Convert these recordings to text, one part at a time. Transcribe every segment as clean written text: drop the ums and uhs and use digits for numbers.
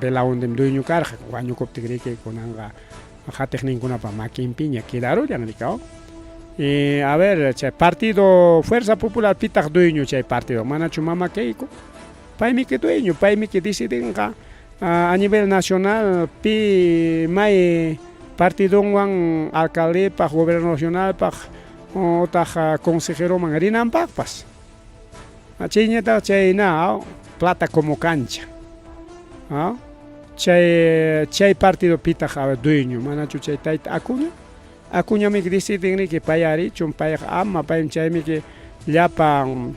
Belaundim dueño karqa, wañukuptin riki kunanqa qatiqninkunapa makinpiña quedarullan rikaw. Y a ver, chay partido Fuerza Popular pitaq dueño chay partido, manachu mama Keiko? Paymi que dueño, paymi que decidinqa a nivel nacional pi may partidonwan alcaldepaq, gobierno nacionalpaq otaq consejeroman rinanpaqpas. Chayñataq chayna plata como cancha. Chay chay partido pitaq dueño, manachu chay tayta Acuña? Acuñamiki decidin riki pay arichun, payqa ama, paymi chaymiki llapan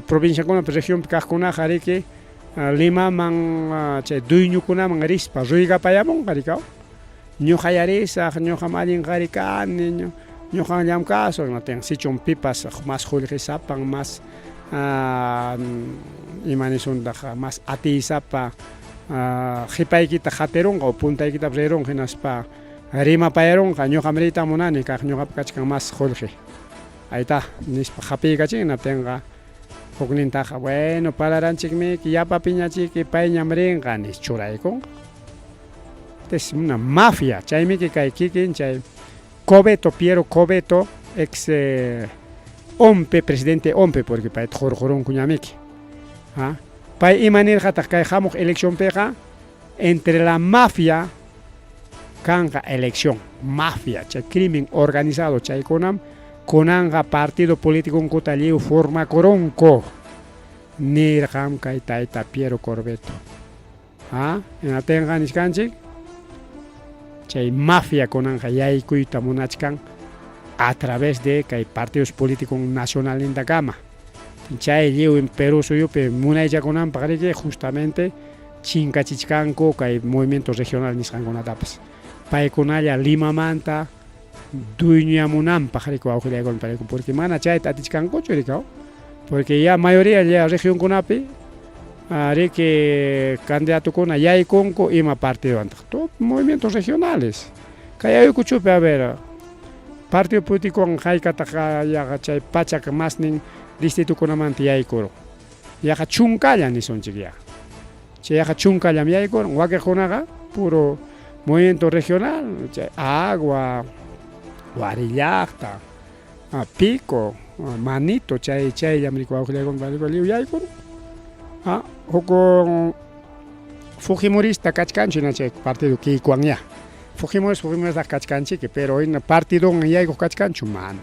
provinciakunapi regionpi kaqkunaqa riki Limaman chay dueñokunaman rispa ruegapayamunqa rikaw. Ñuqaya risaq, ñuqam allin qari kani, ñuqan llamk'asaq, hinaptin sichum pipas mas qullqisapan, mas ima nisuntaq, mas atiysapa qipaykita qatirunqa o puntaykitapas rirunqa hinaspa rimapayarunqa, ñuqam riyta munani kaq ñuqapi kachkan mas qullqi. Ayta nispa hapiykachin hinaptinqa huknintaqa bueno pararanchikmiki yapa piñachiki payñam rinqa nis churaykunqa. Es una mafia, chaymiki kay kikin chay Cobeto, Piero Cobeto, ex OMPE, presidente OMPE, porque payta hurqurunkuñamiki. ¿Ah? Pay ima nirqataq kay hamuq eleccionpiqa entre la mafia kanqa elección, mafia, chay crimen organizado chaykunam kunanqa partido politiconkuta lliw formakurunku nirqam kay tayta Piero Corbeto. Ha? Hinaptinqa nichkanchik chay mafia kunanqa yaykuyta munachkan a través de kay partidos políticos nacionalnintakama. Chay lliwin Perú suyupi munaychakunanpaq riki justamente chinkachichkanku kay movimiento regional nisqankunatapas. Paykunalla Limamanta dueñoyamunanpaq riki wawqillaykuna payku porque mana chayta atichkankuchu rikaw porque ya mayoría ya regionkunapi riki candidatokuna yaykunku ima partidowantaq todo movimientos regionales kay Ayacuchopi a ver partido politicowan haykataq yaqa chay pachak masnin distritokunamanta yaykurun yaqa chunkalla nisunchik ya chay yaqa chunkallam yaykurun wakiqkunaqa puro movimiento regional chay Agua, Wari llaqta, Pico, Manito chay chayllam riki wawqillaykuna lliw yaykurun huk fujimorista kachkanchu hina chay partido Kikuanyá fujimorista fujimoristaqa kachkanchiki pero hina partidonwan yaykuq kachkanchu mana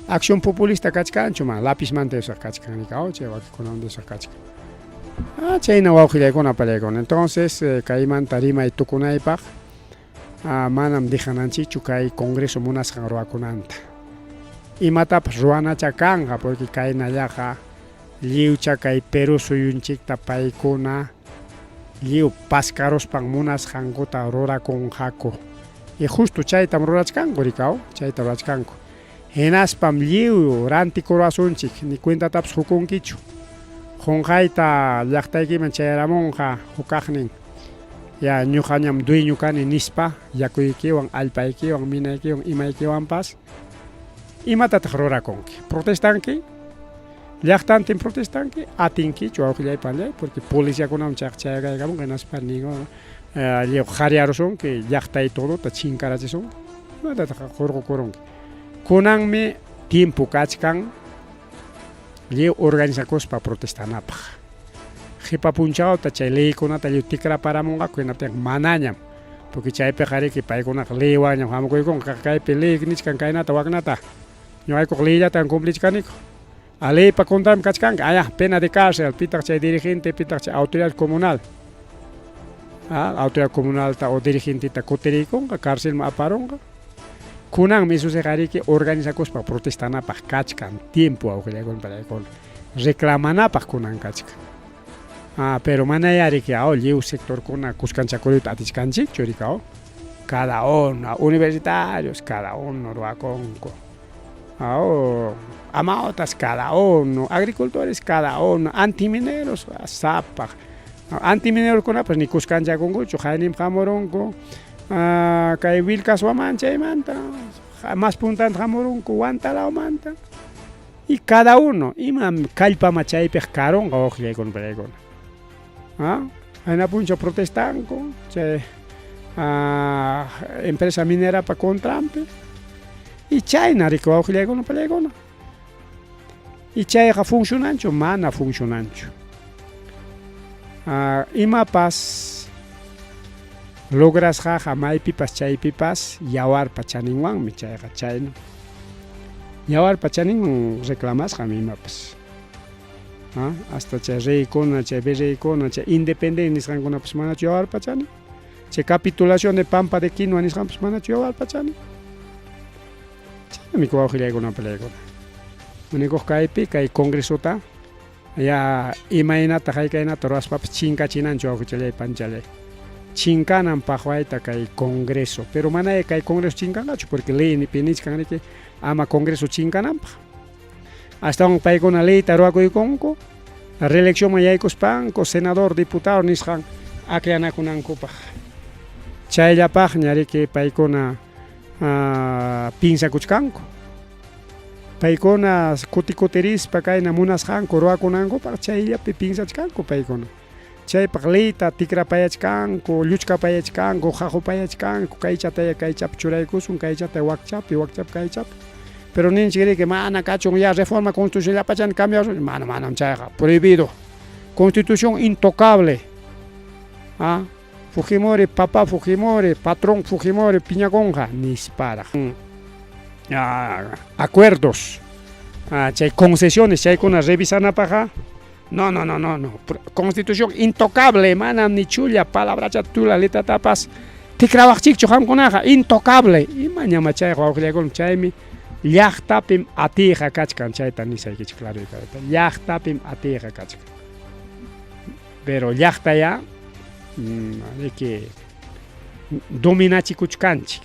acción populista kachkanchu mana lapizmanta esaq kachkan riki chay wakikunamanta esaq kachkan chayna wawqillaykuna pallaykuna entonces kaymanta rimay tukunaypaq manam dejananchikchu kay congreso munasqan ruwakunanta imatapas ruwanacha kanqa porque kaynallaqa lliwcha kay Perú suyunchikta paykuna lliw paskaruspan munasqankuta rurakunqaku y justo chaytam rurachkanku rikaw chayta rurachkanku hinaspam lliw rantikuruwasunchik ni cuentatapas qukunkichu qunqayta llaqtaykiman chayaramunqa hukaqnin ya ñuqañam dueño kani nispa yakuykiwan allpaykiwan minaykiwan imaykiwanpas imatataq rurakunki protestanki llaqtantin protestanki atinkichu wawqillay panillay porque policiakunaman chayqa chayakaykamunqa hinaspa ningo lliw qhariyarusunki llaqtay todota chinkarachisunki imatataq hurqukurunki kunanmi tiempo kachkan lliw organizakuspa protestanapaq qipa punchawta chay leykunata lliw tikraparamunqaku hinaptinqa manañam porque chaypiqa riki paykunaqa leywanñam hamukuykunqa kaypi ley nichkan kaynata waknata ñuqaykuqa leyllatan cumplichkaniku a leypa contranpi kachkanki aya pena de cárcel pitaq chay dirigente pitaq chay autoridad comunal autoridad comunalta o dirigenteta kutiriykunqa carcelman aparunqa kunanmi isusiqa riki organizakuspa protestanapaq kachkan tiempo wawqillaykuna panaykuna reclamanapaq kunan kachkan pero manaya riki lliw sectorkuna kuskanchakuruyta atichkanchikchu riki cada uno universitarios cada uno ruwakunku amautas cada uno agricultores cada uno antimineros sapaq antiminerokunapas ni kuskanchakunkuchu hayninpi hamurunku kay Vilcashuamán chaymanta mas puntanta hamurunku Huantalawmanta y cada uno imam kallpama chaypiq karunqa wawqillaykuna panaykuna. Qayna punchaw protestanku chay empresa minerapa contranpi y chayna riki wawqillaykuna pallaykuna. Y chayqa funcionanchu? Mana funcionanchu. Imapas lograsqaqa maypipas chaypipas yawarpa chaninwanmi chayqa chayna. Yawarpa chaninwan reclamasqam imapas. Hasta chay reykuna, chay virreykuna, chay independencia nisqankunapas manachu yawarpa chanin? Chay capitulación de Pampa de Quinua nisqanpas manachu yawarpa chanin? Chaynami wawqillaykuna palaykuna. Munikuq kaypi kay congresota ya imaynata haykaynata ruwaspapas chinkachinanchu wawqichalay panchalay. Chinkanan paqwayta kay congreso, pero manaya kay congreso chinkanqachu porque leynipi nichkan riki ama congreso chinkananpaq. Astawan paykuna leyta ruwakuykunku reeleccionman yaykuspanku senador, diputado nisqan akllanakunankupaq. Chayllapaqña riki paykuna pinsakuchkanku. Paykuna kuti kutirispa kayna munasqanku ruwakunankupaq chayllapi pinsachkanku paykuna. Chaypaq leyta tikrapayachkanku, lluchkapayachkanku, qaqupayachkanku, kaychataya kaychapi churaykusun, kaychataya wakchapi, wakchapi kaychapi. Pero ninchik riki mana kachun ya reforma constitucional llapachanta cambiasun, mana manam chayqa prohibido. Constitución intocable. Ah, Fujimori, papá Fujimori, patrón Fujimori piñakunqa nisparaq. Acuerdos, chay concesiones chaykuna revisanapaqqa no, no, no, no, no. Constitución intocable, manam ni chulla palabrachata tula letratapas tikrawaqchikchu qamkunaqa, intocable. Imañama chayqa wawqillaykuna, chaymi llaqtapim atiyqa kachkan, chayta nisaykichik claro clarita. Llaqtapim atiyqa kachkan. Pero llaqtaya riki dominachikuchkanchik.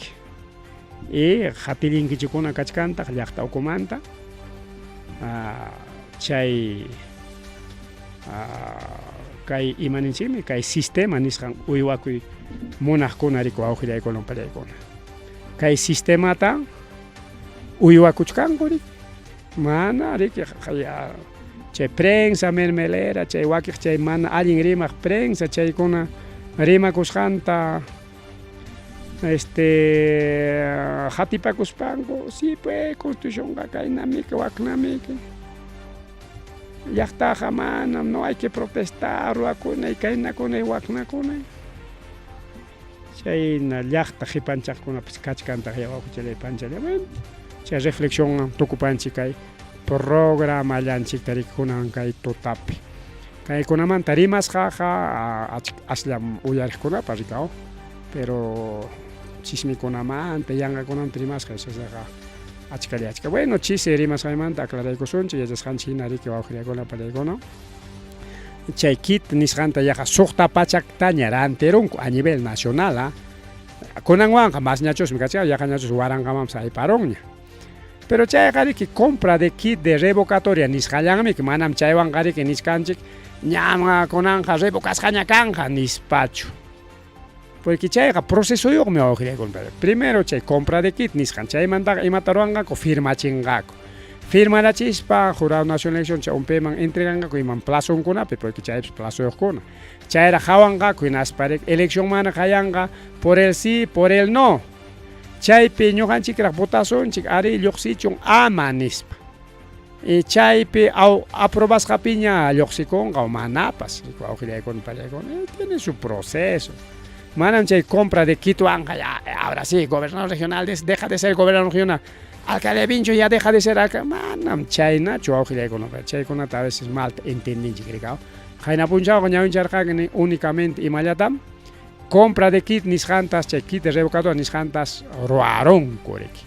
Y qatillinkichikuna kachkantaq llaqta ukumanta chay kay imaninchikmi kay sistema nisqan uywakuy munaqkuna riku wawqillaykuna pallaykuna. Kay sistemata uywakuchkanku riki. Mana riki chay prensa mermelera chay wakiq chay mana allin rimaq prensa chaykuna rimakusqanta este qatipakuspanku si pues constitucionqa kaynamiki waknamiki llaqtaqa manam no hay que protestar ruwakunay kaynakunay waknakunay chayna llaqta qipanchaqkunapas kachkantaq ya wawqichalay panchalay bueno chay reflexionwan tukupanchik kay programallanchikta rikunan kay tutapi kaykunamanta rimasqaqa asllam uyariqkunapa rikaw pero chismikunamanta yanqakunamanta rimasqa esaqa achkalla achka bueno chisi rimasqaymanta aclaraykusunchik yachasqanchik hina riki wawqillaykuna pallaykuna chay kit nisqanta yaqa suqta pachaktaña rantirunku a nivel nacional a kunanwanqa masñachusmi kachkan yaqañachus waranqamanpas ayparunña pero chayqa riki compra de kit de revocatoria nisqallanmi manam chaywanqa riki nichkanchik ñam kunanqa revocasqaña kanqa nispachu porque chayqa procesoyuqmi wawqillaykuna primero chay compra de kit nisqan chaymantaqa imata ruwanqaku firmachinqaku firmarachispa jurado nacional elección chay UNPman entreganqaku iman plazonkunapi porque chaypis plazoyuqkuna chayraq hawanqaku hinaspa eleccionmana qayanqa por el sí por el no chaypi ñuqanchikraq votasunchik ari lluqsichun ama nispa y chaypi aprobasqapiña lluqsikunqa o manapas wawqillaykuna pallaykuna tiene su proceso manam chay compra de kitwanqa ya ahora sí gobernador regional deja de ser gobernador regional alcalde Vincho ya deja de ser alcalde manam chaynachu wawqillaykuna chaykunata a veces mal entendinchik rikaw qayna punchawqa ñawincharqani únicamente imallatam compra de kit nisqantas chay kit de revocador nisqantas ruwarunku riki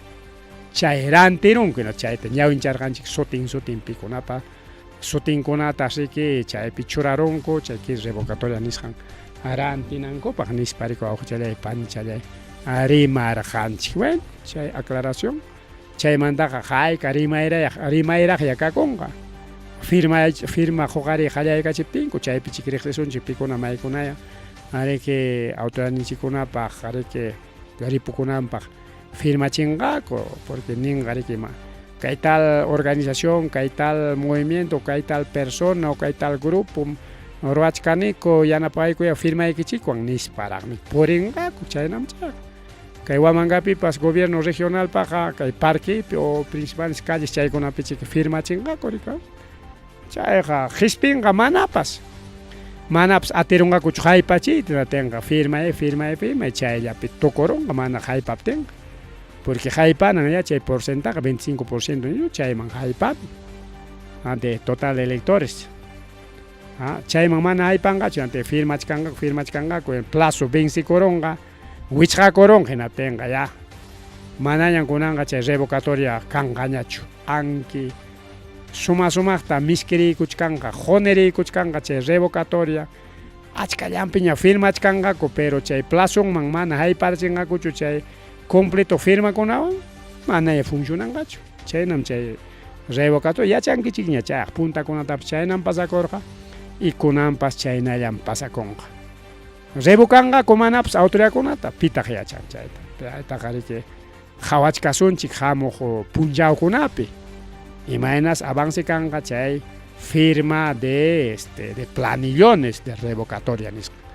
chay rantirunku chayta ñawincharqanchik sutin sutin pikunapa sutinkunata riki chaypi churarunku chay kit revocatoria nisqan rantinankupaq nispa riki wawqichalay panchalay rimarqanchik bueno chay aclaración chaymantaqa hayka rimayrayaq rimayraqya kakunqa firma firma huqariy qallaykachiptinku chaypi chik riqsisunchik pikuna maykunaya ariki autoridadninchikkunapaq ariki ripukunanpaq firmachinqaku porque ninqa riki ma kay tal organización kay tal movimiento kay tal persona o kay tal grupo Ruwachkaniku yanapaykuya firmaykichikwan nisparaqmi purinqaku chaynam chayqa. Kay Huamangapipas gobierno regionalpaqa kay parquepi o principales calles chaykunapichik firmachinqaku rika. Chayqa qispinqa manapas. Manapas atirunqakuchu haypachiyta atinqa firmay firmay firmay chayllapi tukurunqa mana haypaptinqa. Porque haypanan ya chay porcentaje 25% chayman haypan de total de electores. Chayman mana haypanqachu ante firmachkanqaku firmachkanqaku plazo vencikurunqa wichqakurunqa hinaptinqa ya manañan kunanqa chay revocatoria kanqañachu anki suma sumaqta miskiriykuchkanqa quniriykuchkanqa chay revocatoria achkallanpiña firmachkanqaku pero chay plazonman mana hayparchinqakuchu chay completo firmakunawan manaña funcionanqachu chaynam chay Revocatoria yachankichikña chayaq puntakunatapas chaynam pasakurqa y kunanpas chaynallam pasakunqa. Revocanqaku manapas autoridadkunata, pitaq yachan chayta. Chaytaqa riki qhawachkasunchik hamuq punchawkunapi. Imaynas avance kanqa chay firma de este de planillones de revocatoria nisqa.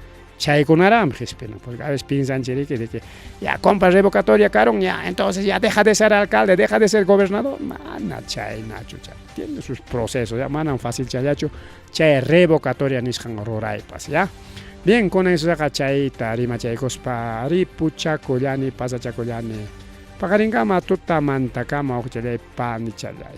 Chaykunaraqmi qispina, porque a veces piensanchik riki de que ya compa revocatoria karun ya entonces ya deja de ser alcalde, deja de ser gobernador, mana chaynachu chay, tiene sus procesos, ya manam fácil chayllachu chay revocatoria nisqan ruraypas, ya. Bien, kunan susaqa chayta rimachaykuspa ripuchakullani, pasachakullani, paqarinkama tutamantakama uqchallay panichallay.